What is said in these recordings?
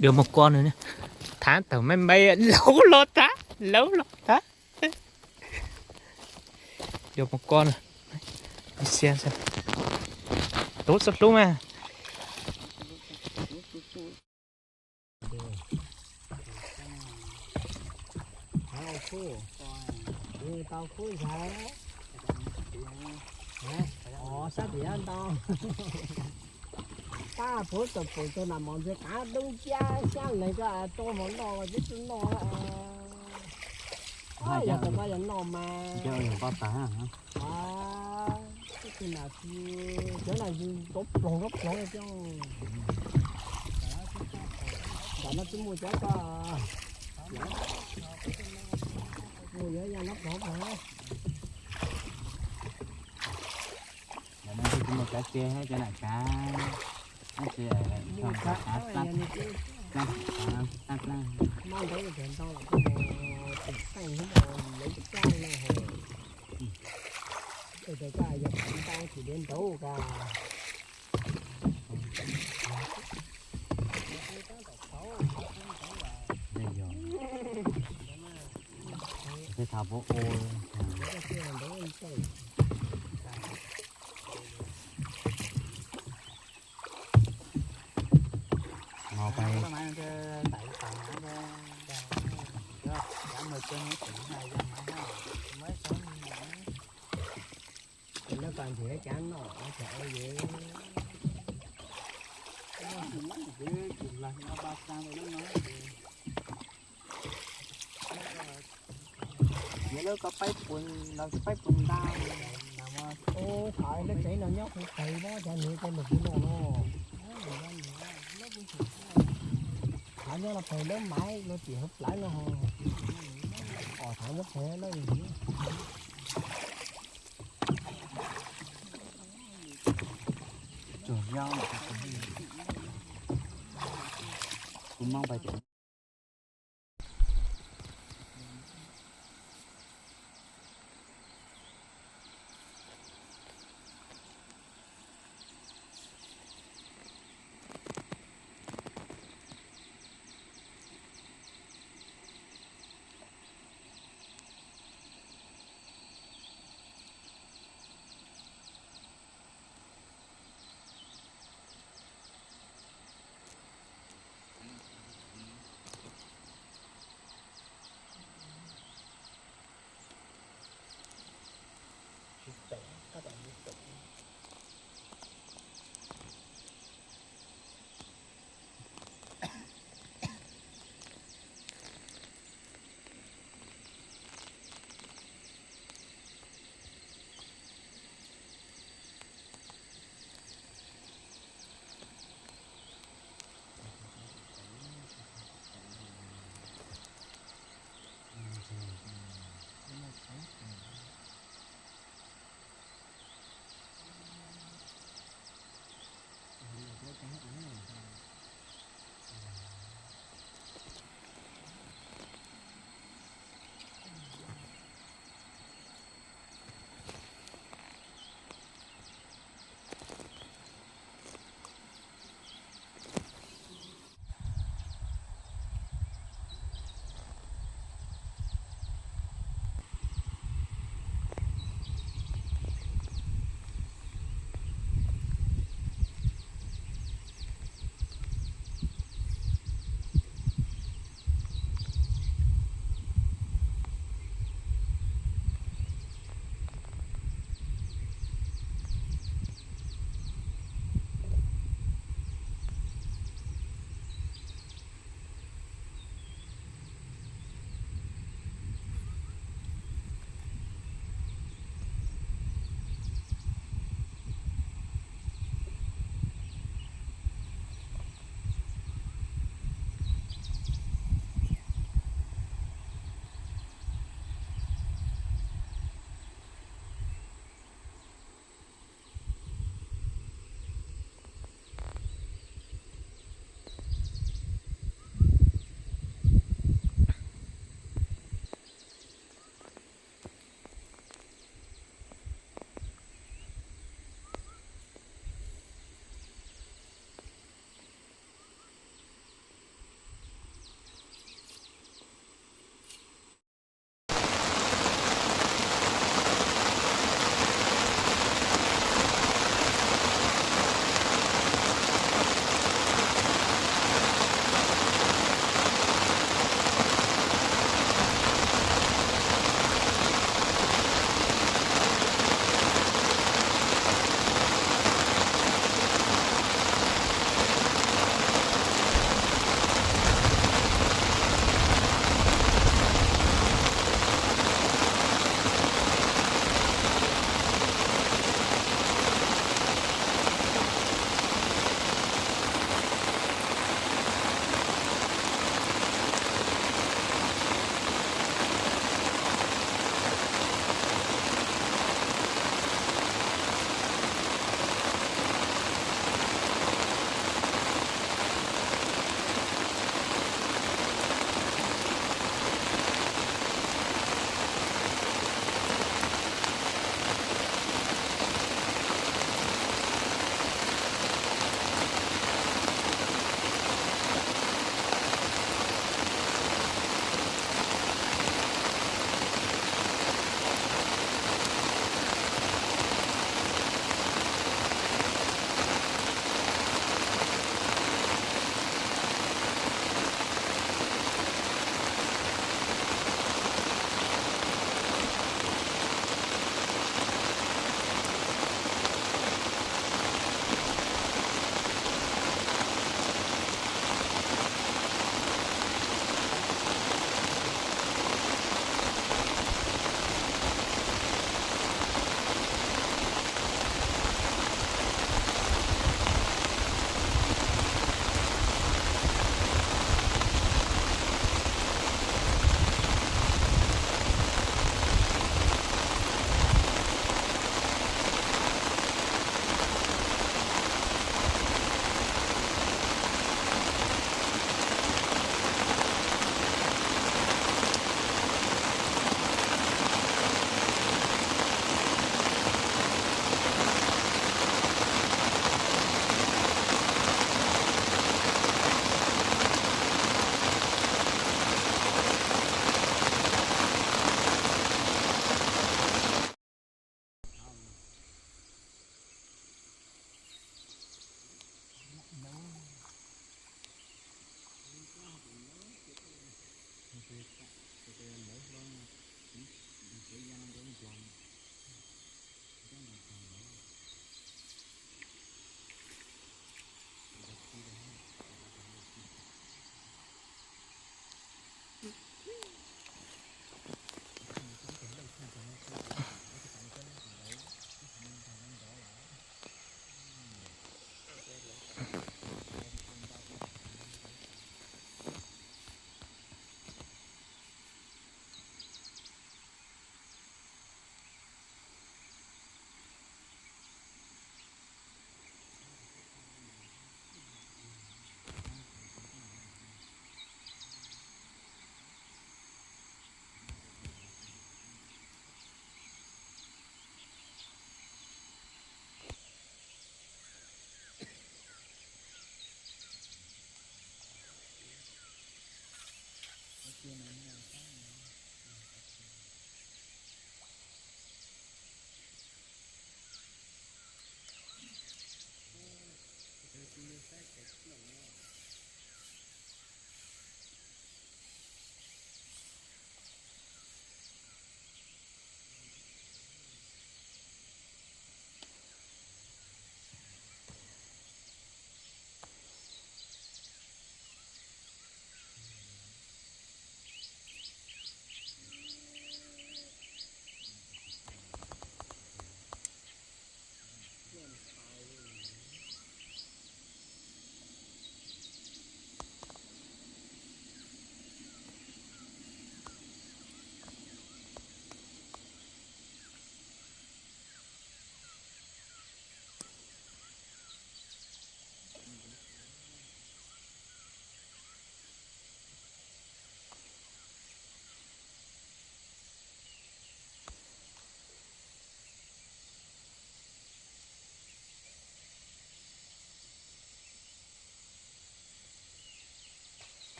Dua mos koj no, thab tawm me me, laub los thab, laub los thab. Dua mos koj no, xiab xwb. Tub txoj hlub mas. Tau khub ntawd. Sab tim ntau. Pab puv tau pum tau nam mos ntxwv qav dub ciab xyab lees ko, rau mos noj tib tug noj. Yog tau pab yog noj mas. Twb tsis nam tsis cov nam yus rov ploog rov ploog coj. Nram no twb muaj cov ko, muaj yuav yaj no ploog ploog. Nram no twb muaj kav tse thiab cov nam kav, tab sis muaj kav, tab plab. Mob ntawd ntau lawm, tus xeej hnub no lawv caj no hos. Ej, koj yog ntau tsis de ntau ka. Tej thaum puab ua. Mus pais. Ces lawv pas ntxim cav noj ces ua yus. Yog lawv koj paib puas, lawv paib puas ntau. Ua thaum lawv tsev no nyob kuv qev pob cov niag cov lus kuv noj no. Thaum nyob los pem lawb maiv luag tim hauv plawv no. Os, thaum nyob pem lawb. Tsuag nyob, kuv mob pais.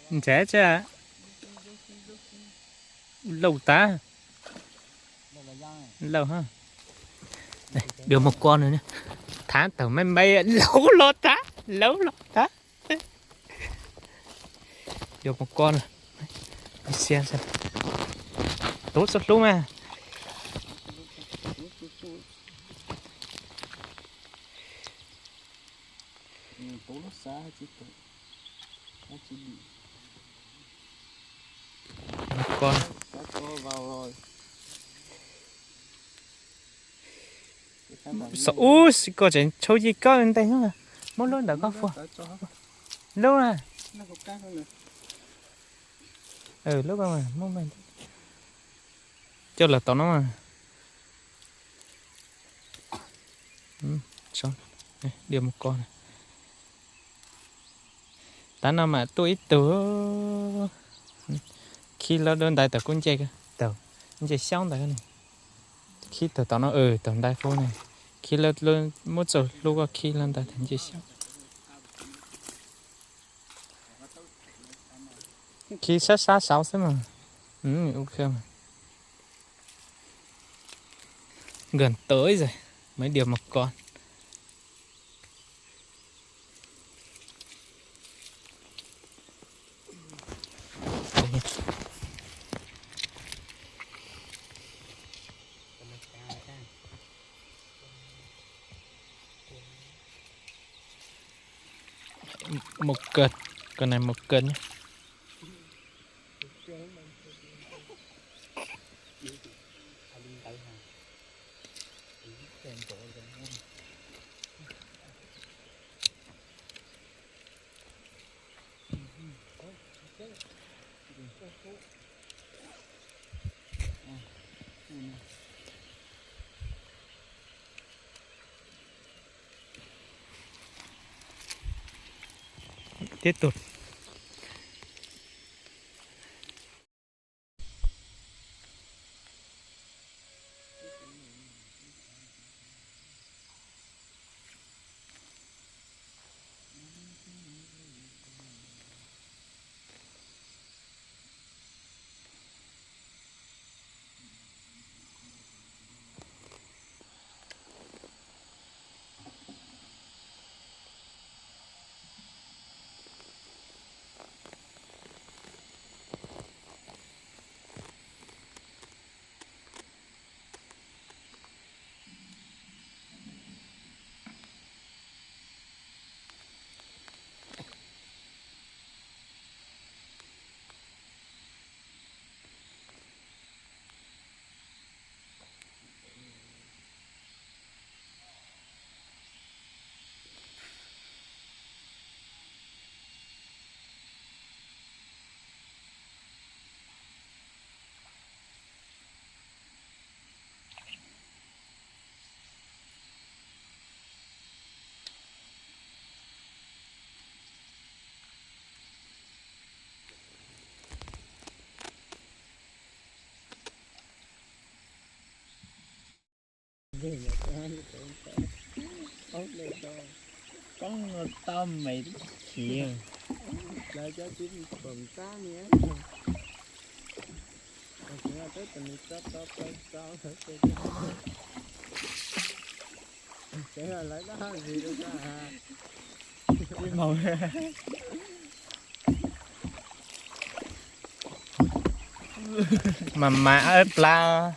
Ntsev tsa, lauj tas, lauj ha. Dua mus ko no, thab tawm me me, lauj los tas, lauj los tas. Dua mus ko no, xiab, tuav txoj hlub mas. Ko, xov ub xi ko tseem tshau yi koj ntej hnub, muab lub ntawd koj fuab. Lub na. Lub ko mas muab coj lawm tom no mas. Dua mus ko. Tav no mas tuaj ib tug khib lawv dua ntais tawm kuj nce, tawm nce xyoob ntawd. Khib tawm tom no, tawm ntais fub ne. Khib lawv muab txoj hlub koj khib lawv ntais tawm nce xyoob. Khib sab sab saud xwb mas. Nkawd tawm ib zag, mas dua mus ko. Mus kawg, ko na mus kawg ne. Tiếp tục. Koob tau me khiv. Mas mas plab.